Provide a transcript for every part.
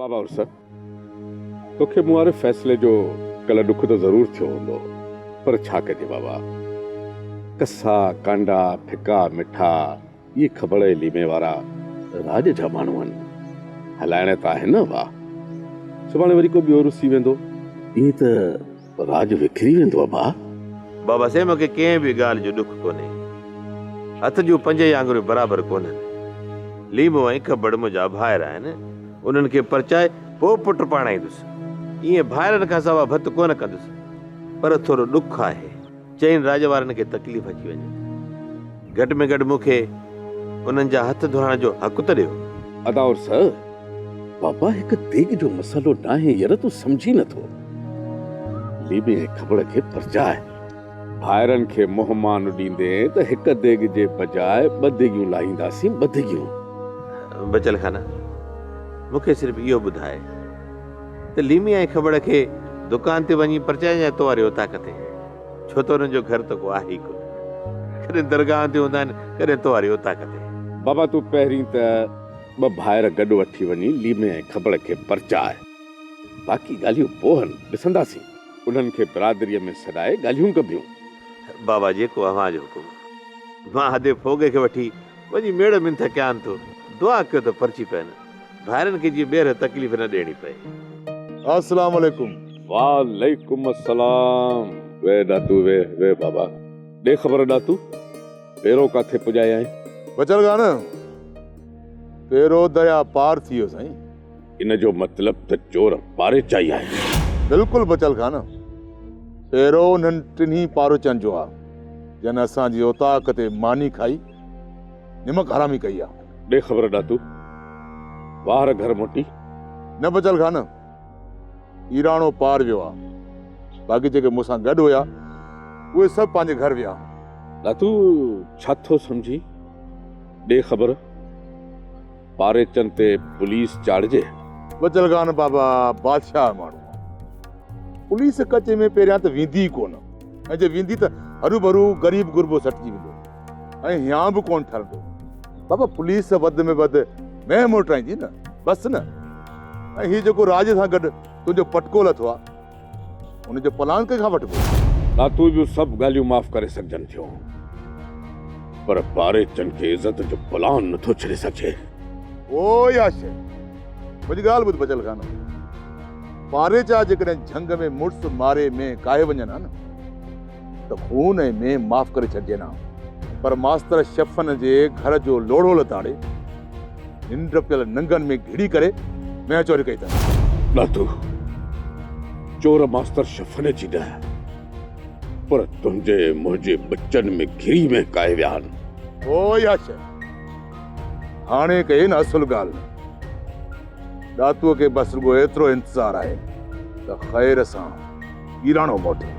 بابا عرس، توکي مون واري فيصلي جو ڪلهه ڏک ته ضرور ٿيو هوندو، پر ڇا ڪجي بابا، ڪسا، ڪانڊا، ڦڪا، مٺا، اهي کبڙ ۽ ليمي وارا راڄ جا ماڻهو آهن، هلائڻا ته آهن نه واهه. سڀاڻي وري ڪو ٻيو رسي ويندو. ائين ته راڄ وکري ويندو ابا. بابا سائين مون کي ڪنهن به ڳالهه جو ڏک ڪونهي. هٿ جون پنجئي آڱريون برابر ڪونهن. ليمو ۽ کبڙ منهنجا ڀائر آهن. انهن کي پرچائي پوء پٽ پاڻائيندس. ائين ڀائرن کان سوا ڀت ڪونه ڪندس. پر ٿورو ڏک آهي. چئن راڄ وارن کي تڪليف اچي وڃي ٿي. گهٽ ۾ گهٽ مون کي انهن جا هٿ ڌوئڻ جو حق ته ڏيو. ادا عرس، بابا هڪ ديڳ جو مسئلو ناهي ير تون سمجهين نٿو. ليمي ۽ کبڙ کي پرچاء. ڀائرن کي منهن مان ڏيندين ته هڪ ديڳ جي بجاء ٻه ديڳيون لاهينداسين ٻه ديڳيون. بچل خان، مون کي صرف اهو ٻڌاء ته ليمي ۽ کٻڙ کي دڪان تي وڃي پرچايان يا تو واري اوطاق تي؟ ڇو ته انهن جو گهر ته ڪو آهي ئي ڪونه. ڪڏهن درگاهن تي هوندا آهن، ڪڏهن تو واري اوطاق تي. بابا تون پهرين ته ٻه ڀائر گڏ وٺي وڃي ليمي ۽ کٻڙ کي پرچاء. باقي ڳالهيون پوء هن، ڏسنداسين. انهن کي برادريء ۾ سڏائي ڳالهيون ڪبيون. بابا جيڪو اوهان جو حڪم. مان هدي ڦوڳي کي وٺي وڃي ميڙ منٿ ڪيان ٿو. دعا ڪيو ته پرچي پين. ڀائرن کي جيئن ٻيهر تڪليف نه ڏيڻي پئي. السلام عليڪم. وعليڪم السلام. ويهه ڏاتو ويهه ويهه بابا. ڏي خبر ڏاتو، پيرو ڪاٿي پڄائي آئين؟ بچل خان، پيرو درياء پار ٿي ويو سائين. ان جو مطلب ته چور پاريچا ئي آهن. بلڪل بچل خان، پيرو انهن ٽنهي پاروچن جو آ، جن اسان جي اوطاق تي ماني کائي نمڪ حرامي ڪئي آ. ڏي خبر ڏاتو، واهر گهر موٽي. نه بچل خان، ايراڻو پار ويو آ، باقي جيڪي مون سان گڏ هيا، اهي سڀ پنهنجي گهر ويا. ڏاتو، ڇا ٿو سمجهين؟ ڏي خبر. پاريچن تي پوليس چاڙهجي. بچل خان بابا بادشاهه ماڻهو آ. پوليس ڪچي ۾ پهريان ته ويندي ئي ڪونه ۽ جي ويندي ته هروڀرو غريب غربو سٽجي ويندو ۽ هيانء به ڪونه ٺرندو. بابا پوليس وڌ ۾ وڌ مينهن موٽرائيندي نه بس نه. ۽ هي جيڪو راڄ سان گڏ تنهنجو پٽڪو لٿو آ. ان جو پلان ڪنهن کان وٺبو؟ ڏاتوء جون سڀ ڳالهيون معاف ڪري سگهجن ٿيون، پر پاريچن کي عزت جو پلان نٿو ڇڏي سگهجي. او يا شيء! منهنجي ڳالهه ٻڌ بچل خان، پاريچا جيڪڏهن جهنگ ۾ مڙس ماري مينهن ڪاهي وڃن ها نه ته خون ۽ مينهن معاف ڪري ڇڏجين ها، پر ماستر شفن جي گهر جو لوڙهو لتاڙي ننڊ پيل ننگن ۾ گهڙي ڪري مينهن چوري ڪئي اٿن. ڏاتو، چور ماستر شفن جي نه، پر تنهنجي ۽ منهنجي ٻچن ۾ گهري مينهن ڪاهي ويا آهن. او اها شيء هاڻي ڪئي نه اصل ڳالهه. ڏاتوء کي بس رڳو ايترو انتظار آهي ته خير سان ايراڻو موٽي.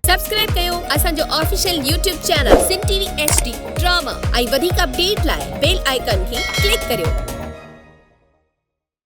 سبسڪرائب ڪيو اسان جو official YouTube channel Sindh T V H D drama ۽ وڌيڪ اپڊيٽ لاء بيل آئيڪان کي ڪلڪ ڪريو.